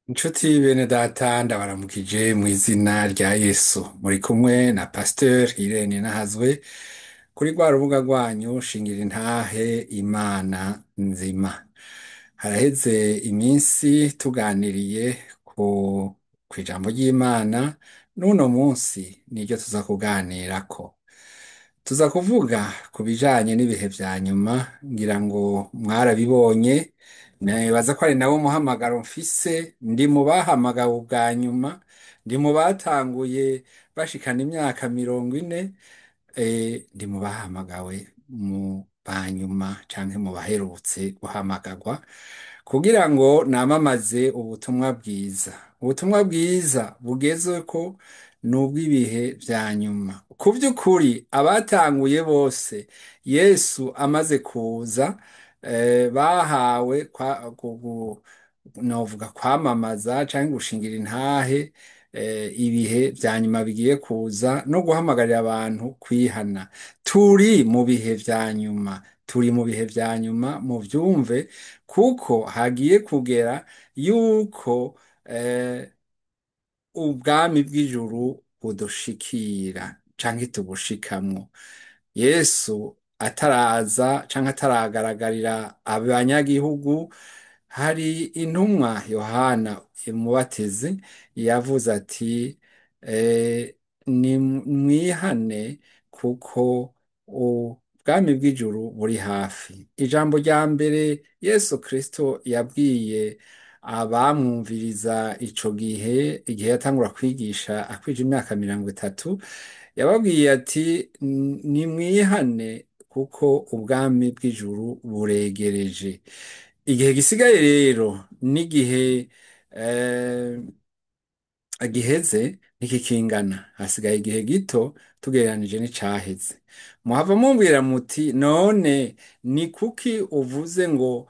Inshuti bene data ndabaramukije mw'izina rya Yesu, muri kumwe na Pasteur Irene Nahazwe kuri rwa rubuga rwanyu shingira intahe Imana nzima. Haraheze iminsi tuganiriye kw'ijambo ry'Imana, n'uno munsi niryo tuza kuganirako. Tuza kuvuga ku bijanye n'ibihe vya nyuma, ngira ngo mwarabibonye, nibaza ko ari nawo muhamagaro mfise, ndi mu bahamagawe ubwa nyuma, ndi mu batanguye bashikana imyaka 40, ndi mu bahamagawe mu banyuma canke mu baherutse guhamagarwa, kugira ngo namamaze ubutumwa bwiza. Ubutumwa bwiza bugezweko n'ubw'ibihe vya nyuma. Ku vy'ukuri abatanguye bose Yesu amaze kuza, bahawe novuga kwamamaza canke gushingira intahe, ibihe vya nyuma bigiye kuza no guhamagarira abantu kwihana. Turi mu bihe vya nyuma, turi mu bihe vya nyuma muvyumve, kuko hagiye kugera yuko ubwami bw'ijuru budushikira canke tubushikamwo. Yesu ataraza canke ataragaragarira abanyagihugu, hari intumwa Yohana umubatizi yavuze ati, nimwihane kuko ubwami bw'ijuru buri hafi. Ijambo rya mbere Yesu Kristo yabwiye abamwumviriza ico gihe, igihe yatangura kwigisha akwije imyaka 30, yababwiye ati, nimwihane kuko ubwami bw'ijuru buregereje. Igihe gisigaye rero n'igihe giheze ntikikingana, hasigaye igihe gito tugereranije n'icaheze. Muhava mumbwira muti, none ni kuki uvuze ngo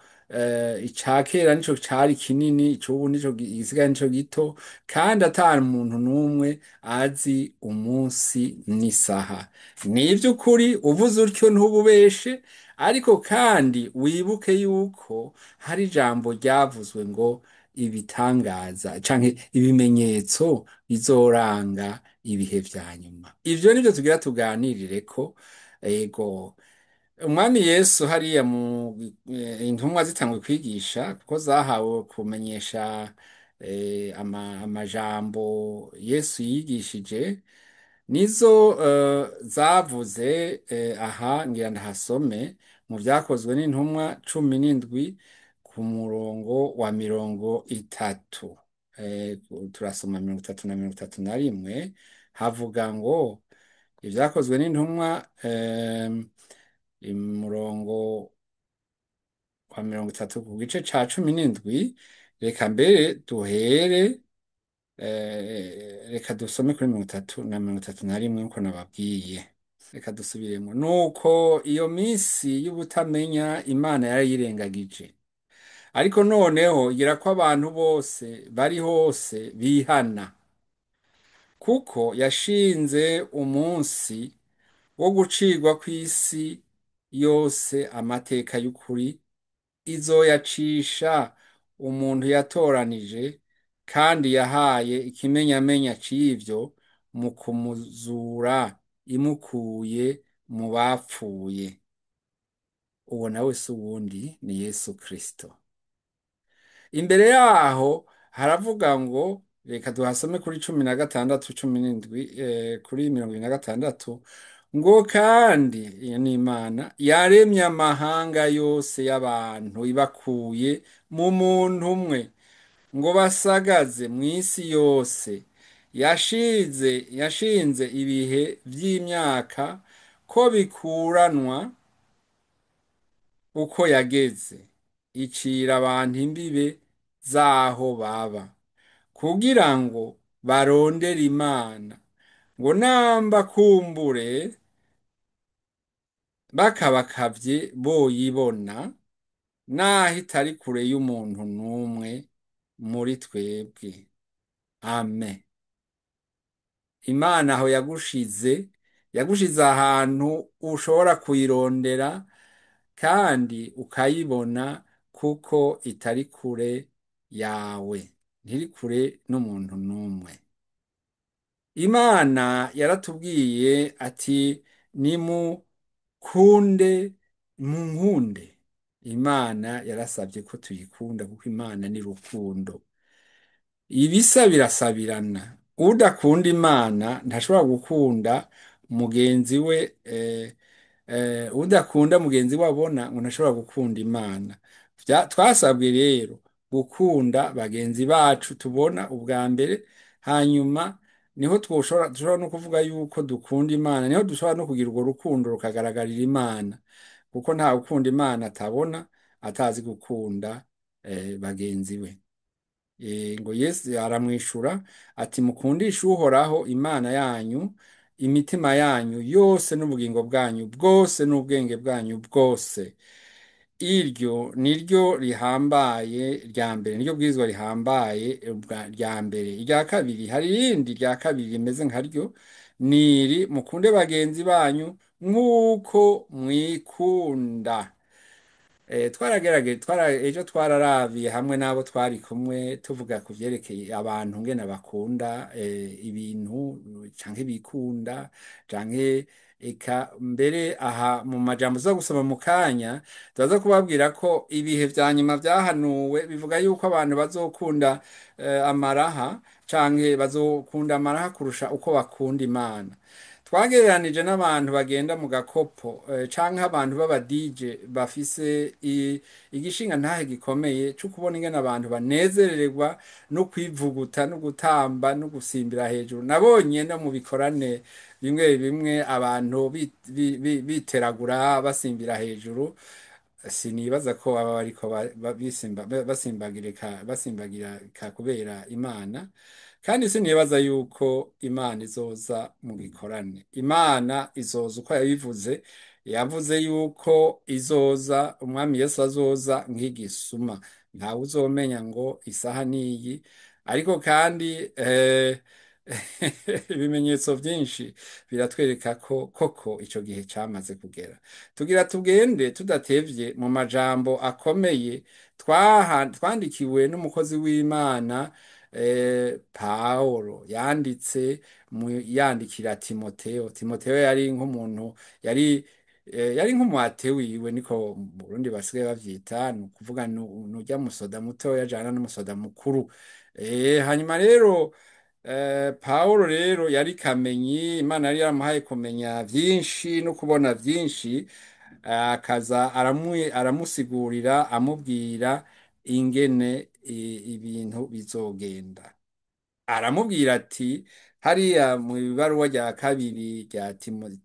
ica kera nico cari kinini, icubu nico igisigaye nico gito, kandi ata muntu n'umwe azi umunsi n'isaha? Ni ivy'ukuri uvuze utyo ntububeshe, ariko kandi wibuke yuko hari ijambo ryavuzwe ngo ibitangaza canke ibimenyetso bizoranga ibihe vya nyuma. Ivyo nivyo tugira tuganirireko. Ego, Umwami Yesu hariya mu intumwa zitanguye kwigisha, kuko zahawe kumenyesha amajambo Yesu yigishije, nizo zavuze, aha ngira ndahasome mu vyakozwe n'intumwa 17 ku murongo wa 30. Turasoma 30 na 31, havuga ngo ivyakozwe n'intumwa, umurongo wa 30 ku gice ca 17. Reka mbere duhere, reka dusome kuri 30 na 31 nkuko nababwiye. Reka dusubiremo. Nuko iyo minsi y'ubutamenya Imana yarayirengagije, ariko noneho igira ko abantu bose bari hose bihana, kuko yashinze umunsi wo gucirwa kw'isi yose amateka y'ukuri, izoyacisha umuntu yatoranije, kandi yahaye ikimenyamenya c'ivyo mu kumuzura imukuye mu bapfuye. Uwo nawe si uwundi, ni Yesu Kristo. Imbere yaho haravuga ngo, reka duhasome kuri 16, 17, kuri 26, ngo kandi iyo ni Imana yaremye amahanga yose y'abantu ibakuye mu muntu umwe, ngo basagaze mw'isi yose. Yashinze ibihe vy'imyaka ko bikuranwa uko yageze, icira abantu imbibe z'aho baba, kugira ngo barondere Imana, ngo namba kumbure bakabakavye boyibona, naho itari kure y'umuntu n'umwe muri twebwe. Amen. Imana aho yagushize, yagushize ahantu ushobora kuyirondera kandi ukayibona, kuko itari kure yawe. ntiri kure n'umuntu n'umwe. Imana yaratubwiye ati nimukunde munkunde. Imana yarasabye ko tuyikunda kuko Imana ni rukundo. Ibisa birasabirana. Udakunda Imana ntashobora gukunda mugenzi we, udakunda mugenzi we abona ngo ntashobora gukunda Imana. Twasabwe rero gukunda bagenzi bacu tubona ubwa mbere, hanyuma niho dushobora no kuvuga yuko dukunda Imana, niho dushobora no kugira urwo rukundo rukagaragarira Imana, kuko nta ukunda Imana atabona atazi gukunda bagenzi we. Ngo Yesu aramwishura ati mukundishe Uhoraho Imana yanyu imitima yanyu yose n'ubugingo bwanyu bwose n'ubwenge bwanyu bwose. Iryo niryo rihambaye rya mbere, niryo bwirizwa rihambaye rya mbere. Irya kabiri, hari irindi rya kabiri rimeze nkaryo, niri mukunde bagenzi banyu nk'uko mwikunda. Twaragerageje, ejo twararabiye hamwe n'abo twari kumwe tuvuga ku vyerekeye abantu ngene bakunda ibintu canke bikunda canke eka mbere aha mu majambo tuza gusoma mu kanya turaza kubabwira ko ibihe vya nyuma vyahanuwe bivuga yuko abantu bazokunda amaraha canke bazokunda amaraha kurusha uko bakunda Imana. Twagereranije n'abantu bagenda mu gakopo canke abantu b'aba DJ bafise igishinga ntahe gikomeye co kubona ingene abantu banezererwa no kwivuguta no gutamba no gusimbira hejuru. Nabonye no mu bikorane bimwe bimwe abantu biteragura basimbira hejuru. Sinibaza ko baba bariko basimbagirika kubera Imana, kandi sinibaza yuko Imana izoza mu gikorane. Imana izoza uko yabivuze, yavuze yuko izoza, Umwami Yesu azoza nk'igisuma, ntawe uzomenya ngo isaha niyi. Ariko kandi ibimenyetso byinshi biratwereka ko koko ico gihe camaze kugera. Tugira tugende tudatevye mu majambo akomeye twandikiwe n'umukozi w'Imana Paulo, yanditse yandikira Timoteo. Timoteo yari nk'umuntu yari nk'umuate wiwe, niko mu Burundi basigaye bavyita, ni ukuvuga nurya musoda muto yajana n'umusoda mukuru. Hanyuma rero Paulo rero yari kamenyi, Imana yari yaramuhaye kumenya vyinshi no kubona vyinshi, akaza aramusigurira amubwira ingene ibintu bizogenda. Aramubwira ati hariya mu ibaruwa rya kabiri rya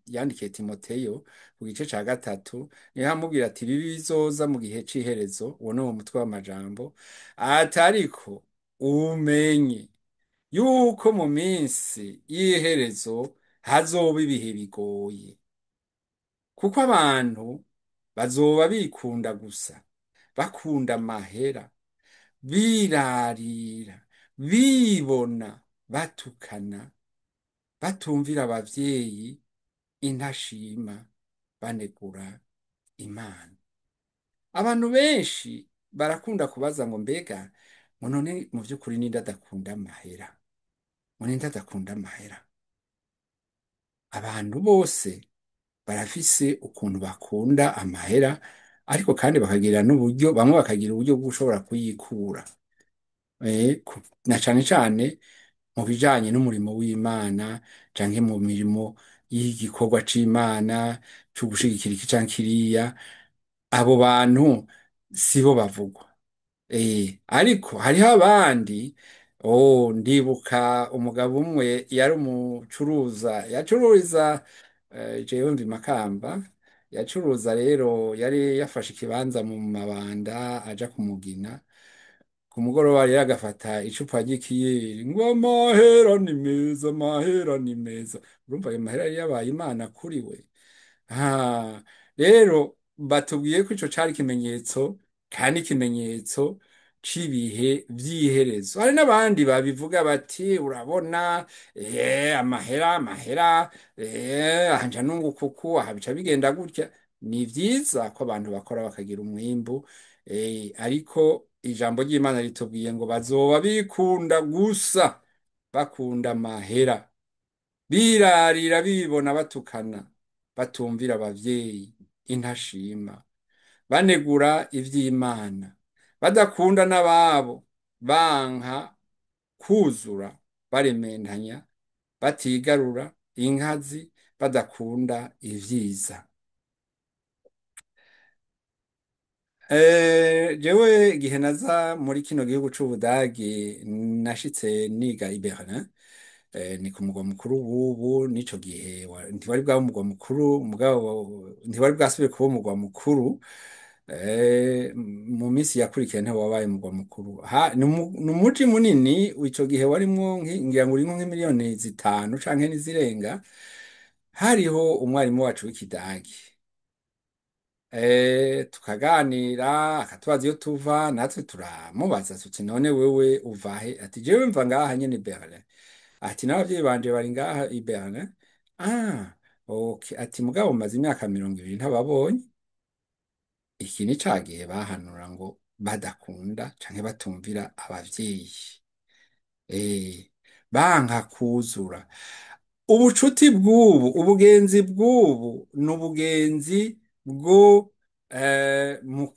yandikiye Timoteyo ku gice ca 3, niho amubwira ati bibi bizoza mu gihe c'iherezo. Uwo ni uwo mutwe w'amajambo. Ati ariko umenye yuko mu minsi y'iherezo hazoba ibihe bigoye, kuko abantu bazoba bikunda gusa, bakunda amahera, birarira, bibona, batukana, batumvira abavyeyi, intashima, banegura Imana. Abantu benshi barakunda kubaza ngo mbega ngo none mu vy'ukuri ninde adakunda amahera? Ngo ninde adakunda amahera? Abantu bose barafise ukuntu bakunda amahera, ariko kandi bakagira n'uburyo, bamwe bakagira uburyo bwo gushobora kuyikura. Na cane cane mu bijanye n'umurimo w'Imana canke mu mirimo y'igikorwa c'Imana co gushigikira iki canke kiriya, abo bantu sibo bavugwa. Ariko hariho abandi. Oh, ndibuka umugabo umwe yari umucuruza, yacururiza jewe mvi Makamba, yacuruza rero yari yafashe ikibanza mu Mabanda aja kumugina. Ku mugoroba rero agafata icupa ry'ikiyeri ngo amahera ni meza, amahera ni meza. Urumva ayo mahera yari yabaye Imana kuri we. Rero batubwiye ko ico cari ikimenyetso, kandi ikimenyetso c'ibihe vy'iherezo. Hari n'abandi babivuga bati urabona, amahera, amahera, anja nunguka uku, aha bica bigenda gutya. Ni vyiza ko abantu bakora bakagira umwimbu, ariko ijambo ry'Imana ritubwiye ngo bazoba bikunda gusa, bakunda amahera, birarira bibona batukana, batumvira abavyeyi, intashima, banegura ivy'Imana, badakunda n'ababo, banka kuzura, barementanya, batigarura, inkazi, badakunda ivyiza. Jewe igihe naza muri kino gihugu c'Ubudagi nashitse niga i Berlin, ni ku mugwa mukuru w'ubu, n'ico gihe ntiwari bwabe umugwa mukuru, mugabo ntiwari bwasubire kuba umugwa mukuru. Mu minsi yakurikiye ntiwabaye wabaye umugwa mukuru. Ni umuji munini, ico gihe warimwo ngira ngo urimwo nk'imiliyoni 5 canke n'izirenga. Hariho umwarimu wacu w'ikidagi. Tukaganira akatubaza iyo tuva, natwe turamubaza tuti none wewe uva he? Ati jewe mva ngaha nyene i Berlin. Ati n'abavyeyi banje bari ngaha i Berlin. Ah, okay. Ati mugabo maze imyaka 20 ntababonye. Iki ni ca gihe bahanura ngo badakunda canke batumvira abavyeyi. Banka kuzura. Ubucuti bw'ubu, ubugenzi bw'ubu ni ubugenzi bwo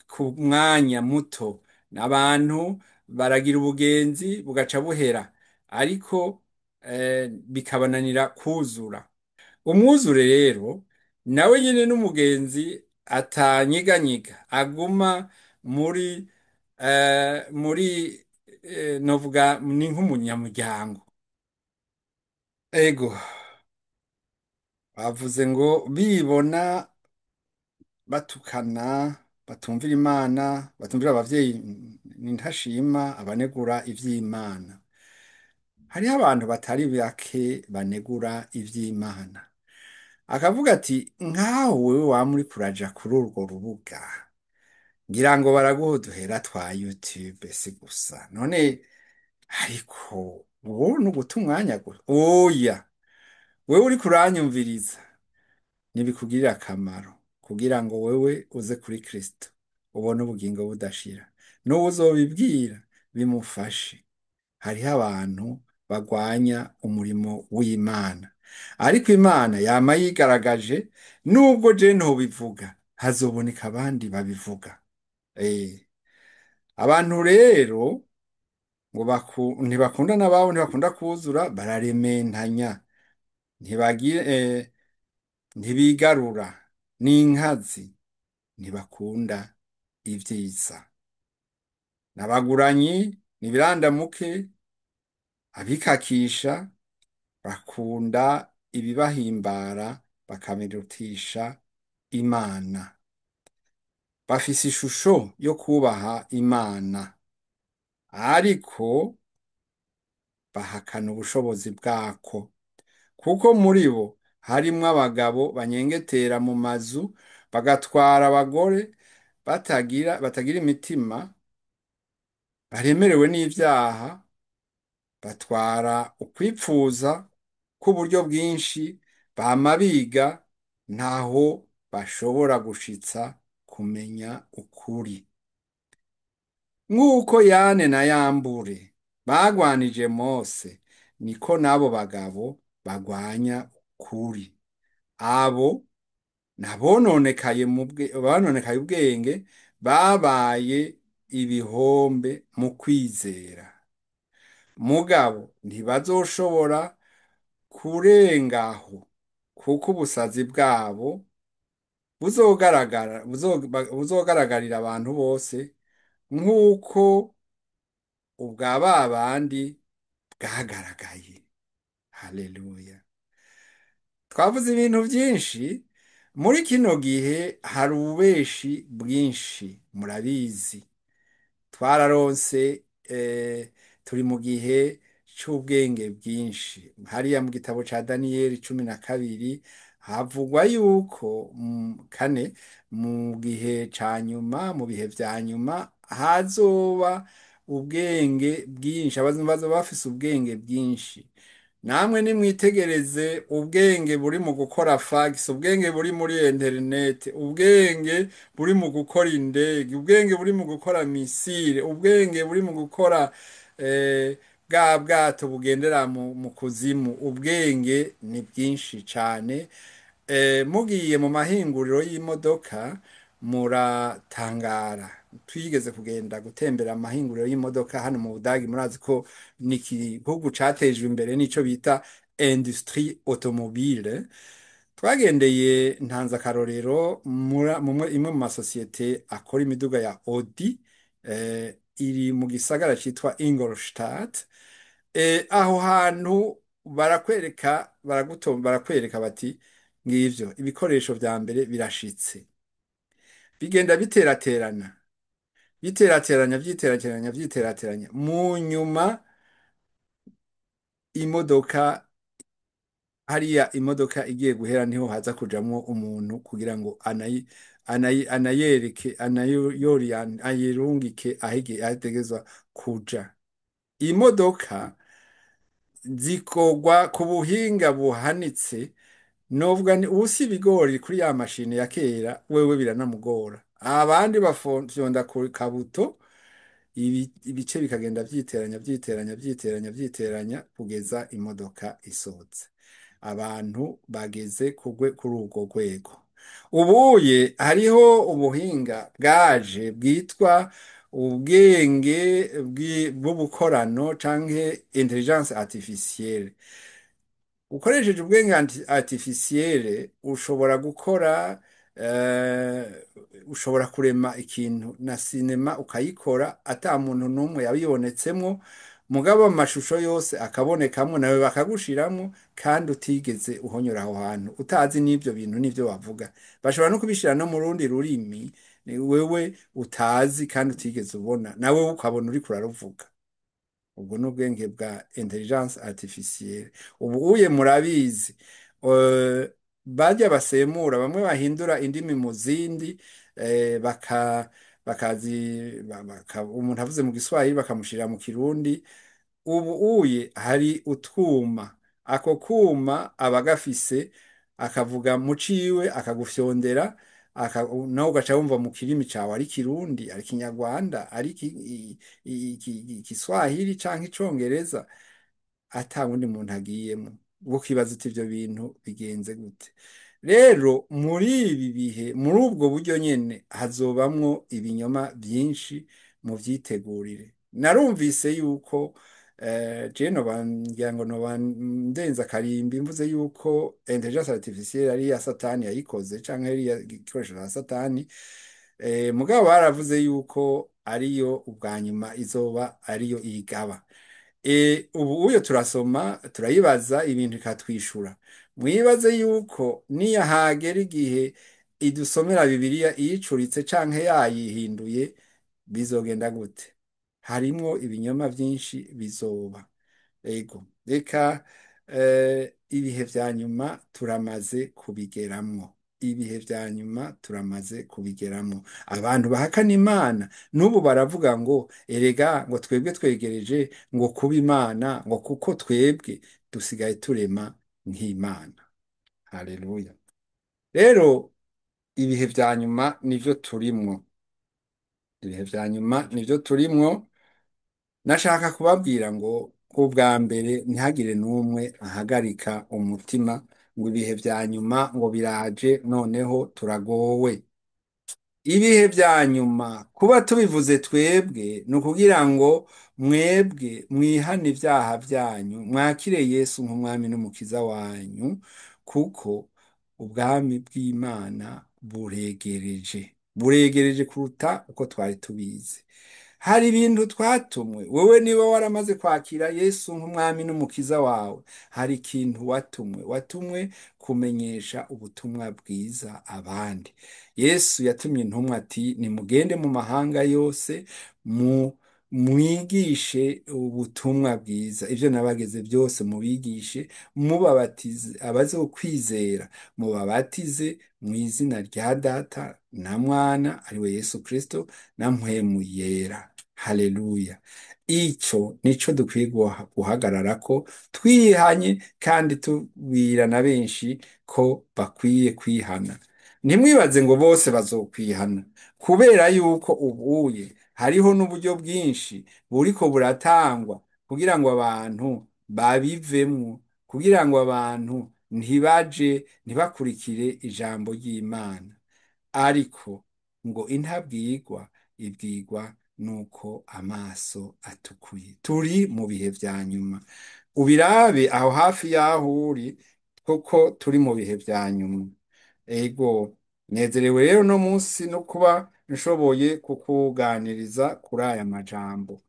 ku mwanya muto. Abantu baragira ubugenzi bugaca buhera, ariko bikabananira kuzura. Umwuzure rero nawe nyene n'umugenzi atanyiganyiga, aguma muri novuga ni nk'umunyamuryango. Ego, bavuze ngo bibona batukana, batumvira Imana, batumvira abavyeyi, ntashima, abanegura ivy'Imana. Hariho abantu batari bake banegura ivy'Imana. Akavuga ati nkaho wewe wama uriko uraja kuri urwo rubuga, ngira ngo baraguha uduhera twa YouTube si gusa. None ariko wowe nuguta umwanya gusa. Oya, wewe uriko uranyumviriza ntibikugirira akamaro kugira ngo wewe uze kuri Kristo ubone ubugingo budashira. N'uwo uzobibwira bimufashe. Hariho abantu bagwanya umurimo w'Imana, ariko Imana yama yigaragaje. Nubwo je ntobivuga, hazoboneka abandi babivuga. Abantu rero ngo ntibakunda n'ababo, ntibakunda kuzura, bararementanya, ntibigarura, n'inkazi, ntibakunda ivyiza. N'abaguranyi, nibirandamuke, abikakisha, bakunda ibibahimbara, bakabirutisha Imana. Bafise ishusho yo kubaha Imana, ariko bahakana ubushobozi bwako, kuko muri bo harimwo abagabo banyengetera mu mazu, bagatwara abagore batagira imitima, baremerewe n'ivyaha, batwara ukwipfuza k'uburyo bwinshi, bama biga ntaho bashobora gushitsa kumenya ukuri. Nk'uko Yane na Yambure bagwanije Mose, niko n'abo bagabo bagwanya ukuri. Abo nabononekaye banonekaye ubwenge, babaye ibihombe mu kwizera. Mugabo ntibazoshobora kurengaho, kuko ubusazi bwabo buzogaragarira abantu bose, nk'uko ubwa ba bandi bwagaragaye. Haleluya. Twavuze ibintu byinshi. Muri kino gihe hari ububeshi bwinshi, murabizi. Twararonse, turi mu gihe c'ubwenge bwinshi. Hariya mu gitabo ca Daniyeli 12 havugwa yuko kane mu gihe ca nyuma, mu bihe vya nyuma hazoba ubwenge bwinshi, abantu bazoba bafise ubwenge bwinshi. Namwe nimwitegereze ubwenge buri mu gukora fax, ubwenge buri muri interineti, ubwenge buri mu gukora indege, ubwenge buri mu gukora misile, ubwenge buri mu gukora bwa bwato bugendera mu kuzimu. Ubwenge ni bwinshi cane. Mugiye mu mahinguriro y'imodoka muratangara. Twigeze kugenda gutembera amahinguriro y'imodoka hano mu Budagi, murazi ko ni igihugu catejwe imbere n'ico bita industrie automobile. Twagendeye ntanze akarorero imwe mu masosiyete akora imiduga ya Audi, iri mu gisagara citwa Ingolstadt. Aho hantu barakwereka, barakwereka bati ngivyo ibikoresho vya mbere birashitse, bigenda biteraterana, biterateranya, vyiterateranya, vyiterateranya, mu nyuma imodoka hariya, imodoka igiye guhera niho haza kujamwo umuntu kugira ngo anayereke, ayirungike aho ategezwa kuja. Imodoka zikorwa ku buhinga buhanitse, novuga nti uwusi ibigori kuri ya mashini ya kera wewe biranamugora, abandi bafyonda ku kabuto, ibice bikagenda vyiteranya, vyiteranya, vyiteranya, vyiteranya kugeza imodoka isohotse. Abantu bageze kuri urwo rwego. Ubuye hariho ubuhinga bwaje bwitwa ubwenge bw'ubukorano canke intelligence artificielle. Ukoresheje ubwenge artificielle ushobora gukora, ushobora kurema ikintu na sinema ukayikora ata muntu n'umwe yabibonetsemwo, mugabo amashusho yose akabonekamwo nawe bakagushiramwo, kandi utigeze uhonyora aho hantu, utazi n'ivyo bintu n'ivyo bavuga. Bashobora no kubishira no mu rundi rurimi wewe utazi kandi utigeze ubona, nawe ukabona uriko uraruvuga. Ubwo ni ubwenge bwa intelligence artificielle. Ubu uye murabizi, barya basemura bamwe bahindura indimi mu zindi, baka bakazi umuntu avuze mu Giswahili bakamushira mu Kirundi. Ubu uye hari utwuma, ako kuma aba gafise akavuga mu ciwe akagufyondera, nawe ugaca wumva mu kirimi cawe, ari Kirundi, ari Kinyarwanda, ari Kiswahili canke Icongereza, ata wundi muntu agiyemwo. Ubwo ukibaza uti ivyo bintu bigenze gute? Rero muri ibi bihe, muri ubwo buryo nyene, hazobamwo ibinyoma vyinshi, muvyitegurire. Narumvise yuko je noba ngira ngo noba ndenze akarimbi mvuze yuko intelligence artificielle ari iya Satani yayikoze, canke ari igikoresho ca Satani. Mugabo baravuze yuko ariyo ubwa nyuma izoba ariyo iyigaba. Ubu uyo turasoma, turayibaza ibintu ikatwishura. Mwibaze yuko niyahagera igihe idusomera Bibiliya iyicuritse canke yayihinduye, bizogenda gute? Harimwo ibinyoma vyinshi bizoba. Ego, reka ibihe vya nyuma turamaze kubigeramwo. Ibihe vya nyuma turamaze kubigeramwo. Abantu bahakana Imana n'ubu baravuga ngo erega ngo twebwe twegereje ngo kuba Imana, ngo kuko twebwe dusigaye turema nk'Imana. Haleluya. Rero ibihe vya nyuma nivyo turimwo. Ibihe vya nyuma nivyo turimwo. Nashaka kubabwira ngo ubwa mbere ntihagire n'umwe ahagarika umutima ngo ibihe vya nyuma ngo biraje noneho turagowe. Ibihe vya nyuma kuba tubivuze twebwe ni ukugira ngo mwebwe mwihane ivyaha vyanyu, mwakire Yesu nk'umwami n'umukiza wanyu, kuko ubwami bw'Imana buregereje, buregereje kuruta uko twari tubizi. Hari ibintu twatumwe, wewe niba waramaze kwakira Yesu nk'umwami n'umukiza wawe, hari ikintu watumwe, watumwe kumenyesha ubutumwa bwiza abandi. Yesu yatumye intumwa ati nimugende mu mahanga yose mwigishe ubutumwa bwiza, ivyo nabageze byose mubigishe, mubabatize abazokwizera, mubabatize mu izina rya Data na Mwana ariwe Yesu Kristo na Mpwemu Yera. Haleluya. Ico nico dukwiye guhagararako twihanye kandi tubwira na benshi ko bakwiye kwihana. Ntimwibaze ngo bose bazokwihana, kubera yuko ubuye hariho n'uburyo bwinshi buriko buratangwa kugira ngo abantu babivemwo, kugira ngo abantu ntibaje ntibakurikire ijambo ry'Imana. Ariko ngo intabwirwa ibwirwa nuko amaso atukuye. Turi mu bihe vya nyuma. Ubirabe aho hafi y'aho uri, kuko turi mu bihe vya nyuma. Ego, nezerewe rero no munsi no kuba nshoboye kukuganiriza kuri aya majambo.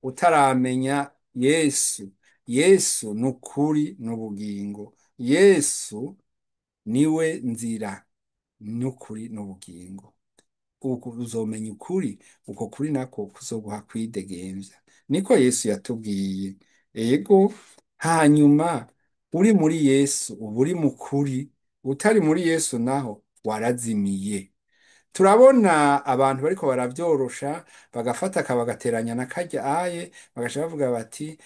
Utaramenya Yesu, Yesu ni ukuri n'ubugingo. Yesu niwe nzira n'ukuri n'ubugingo. Uku uzomenya ukuri, uko kuri nako kuzoguha kwidegemvya. Niko Yesu yatubwiye. Ego, hanyuma uri muri Yesu uba uri mu kuri, utari muri Yesu naho warazimiye. Turabona abantu bariko baravyorosha, bagafata akabagateranya na karya aye, bagaca bavuga bati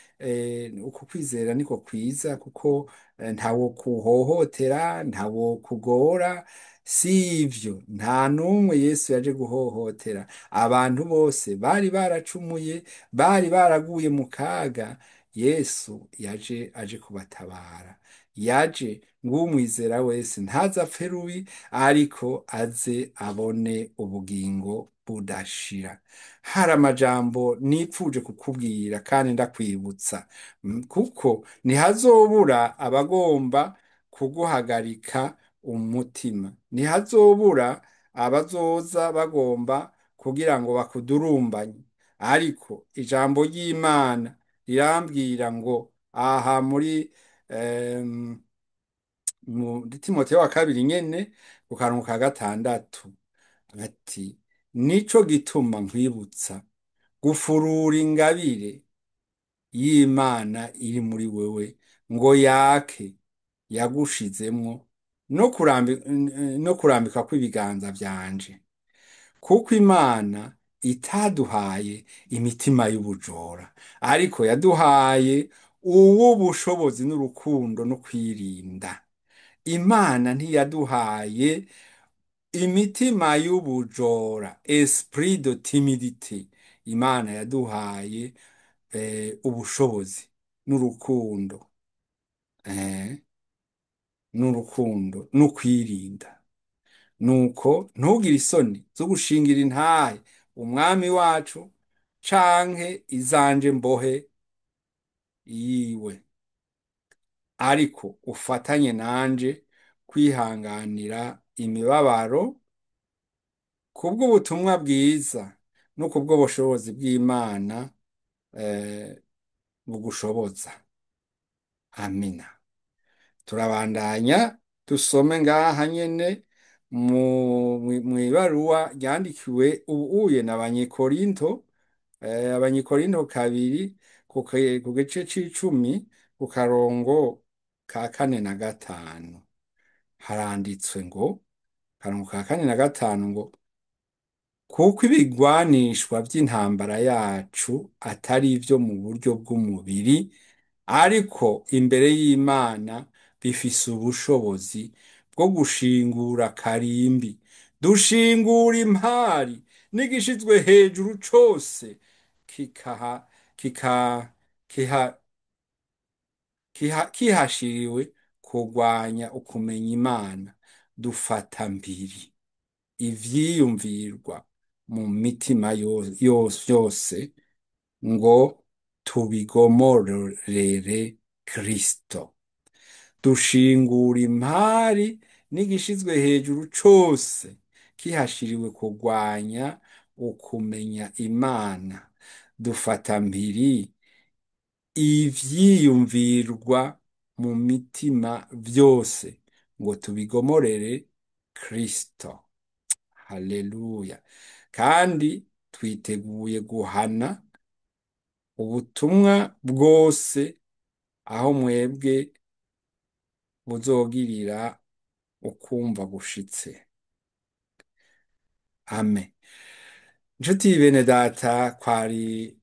uku kwizera niko kwiza kuko ntawo kuhohotera, ntawo kugora. Si ivyo, nta n'umwe Yesu yaje guhohotera. Abantu bose bari baracumuye, bari baraguye mu kaga, Yesu yaje aje kubatabara. Yaje ng'umwizera wese ntaze apfe rubi, ariko aze abone ubugingo budashira. Hari amajambo nipfuje kukubwira kandi ndakwibutsa, kuko ntihazobura abagomba kuguhagarika umutima, ntihazobura abazoza bagomba kugira ngo bakudurumbanye. Ariko ijambo ry'Imana rirambwira ngo aha muri muri Timoteyo wa kabiri nyene ku karongo ka 6 ati nico gituma nkwibutsa gufurura ingabire y'Imana iri muri wewe ngo yake yagushizemwo no kurambika kw'ibiganza vyanje, kuko Imana itaduhaye imitima y'ubujora, ariko yaduhaye uw'ubushobozi n'urukundo no kwirinda. Imana ntiyaduhaye imitima y'ubujora, esprit de timidité. Imana yaduhaye ubushobozi n'urukundo, n'urukundo no kwirinda. Nuko ntugire isoni zo gushingira intahe umwami wacu canke izanje mbohe yiwe, ariko ufatanye nanje kwihanganira imibabaro kubw'ubutumwa bwiza no kubw'ubushobozi bw'Imana bugushoboza. Amina. Turabandanya dusome ngaha nyene mw'ibaruwa ryandikiwe ubuye n'Abanyekorinto, Abanyekorinto 2 ku gice c'icumi ku karongo ka 4 na 5. Haranditswe ngo karongo ka 4 na 5 ngo kuko ibigwanishwa vy'intambara yacu atari ivyo mu buryo bw'umubiri, ariko imbere y'Imana bifise ubushobozi bwo gushingura karimbi, dushingura impari n'igishizwe hejuru cose kihashiriwe kurwanya ukumenya Imana, dufata mbiri ivyiyumvirwa mu mitima yose ngo tubigomorere Kristo. Dushingura impari n'igishizwe hejuru cose kihashiriwe kurwanya ukumenya Imana, dufata mpiri ivyiyumvirwa mu mitima vyose ngo tubigomorere Kristo. Haleluya. Kandi twiteguye guhana ubutumwa bwose aho mwebwe buzogirira ukumva gushitse. Amen. Nshuti bene data, kwari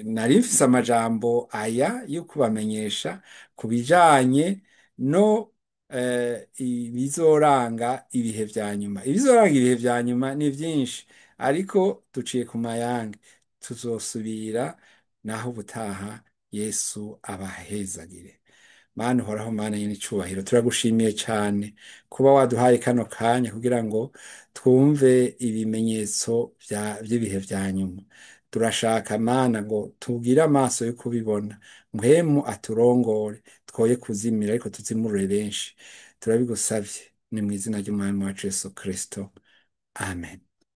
nari mfise amajambo aya yo kubamenyesha ku bijanye no ibizoranga ibihe vya nyuma. Ibizoranga ibihe vya nyuma ni vyinshi, ariko duciye ku mayange. Tuzosubira naho ubutaha. Yesu abahezagire. Mana uhoraho, Mana y'icubahiro, turagushimiye cane kuba waduhaye kano kanya kugira ngo twumve ibimenyetso vy'ibihe vya nyuma. Turashaka Mana ngo tugire amaso yo kubibona, mpwemu aturongore, twoye kuzimira ariko tuzimurure benshi. Turabigusavye ni mw'izina ry'umwami wacu Yesu Kristo, amen.